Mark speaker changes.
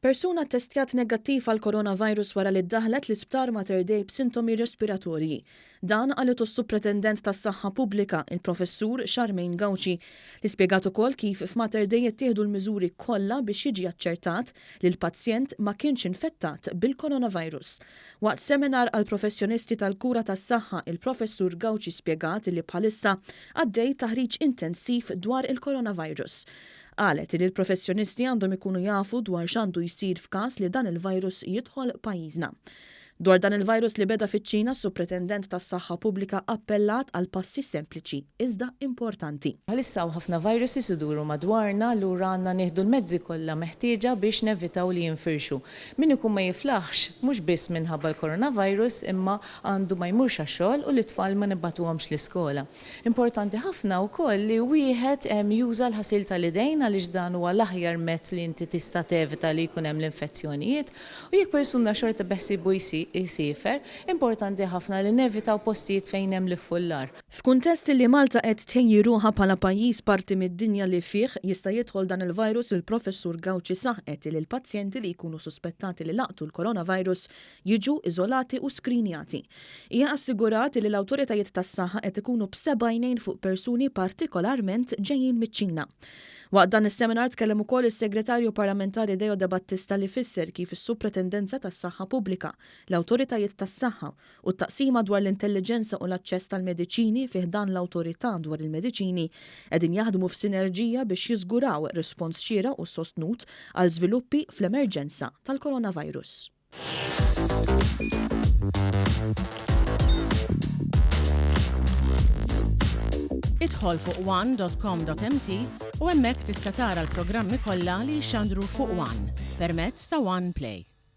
Speaker 1: Persuna ttestjat negattiv għall-coronavirus wara li ddaħħlet l-Isptar Mater Dei b'sintomi respiratorji. Dan qalitu s-Supretendent tas-Saħħa Pubblika, il-Professur Charmaine Gauci, li spjegat ukoll kif f'Mater Dei ttieħdu l-miżuri kollha biex jiġi aċċertat li l-pazjent ma kienx infettat bil-coronavirus. Waqt seminar għall-professjonisti tal-kura tas-saħħa, il-Professur Gauci spjegat li bħalissa għaddej taħriġ intensiv dwar il-coronavirus. Qalet li l-professjonisti għandhom ikunu jafu dwar x'għandu jsir f'każ li dan il-virus jidħol pajjiżna. Dwar dan il-virus li beda fiċ-Ċina s-Supretendent tas-Saħħa Pubblika appellat għal passi sempliċi iżda importanti.
Speaker 2: Bħalissa hawn ħafna viruses iduru madwarna allura għandna nieħdu l-mezzi kollha meħtieġa biex nevitaw li jinfirxu. Min ikun ma jiflaħx, mhux biss minħabba l-coronavirus imma għandu ma jmurx għax-xogħol u lit-tfal ma nibagħtuhomx l-iskola. Importanti ħafna wkoll li wieħed juża l-ħasil tal-idejn għaliex dan huwa l-aħjar mezz li inti tista' tevita li jkun hemm l-infezzjonijiet. U jekk persuna xorta beħsiebu jsiefer, importanti ħafna li nevitaw postijiet fejn hemm l-iffullar.
Speaker 1: F'kuntest li Malta qed tħejji ruħha bħala pajjiż parti mid-dinja li fih jista' jidħol dan il-virus il-Professur Gauci saħqet li l-pazjenti li jkunu suspettati li laqtu l-coronavirus jiġu iżolati u skrinjati. Hija assigurat li l-awtoritajiet tas-saħħa qed ikunu b'seba' għajnejn fuq persuni partikolarment ġejjin miċ-Ċina. Waqt dan is-seminar tkellem ukoll is-Segretarju Parlamentari Deo Debattista li fisser kif is-Supretendenza tas-Saħħa Pubblika, l-awtoritajiet tas-saħħa, u t-Taqsima dwar l-Intelliġenza u l-Aċċess tal-Mediċini fi ħdan l-Awtorità dwar il-Mediċini qegħdin jaħdmu f'sinerġija biex jiżguraw rispons xieraq u sostnut għal żviluppi fl-emerġenza tal-coronavirus.
Speaker 3: Idħol fuq one.com.mt u hemmhekk tista' tara l-programmi kollha li jixxandru fuq One permezz ta' One Play.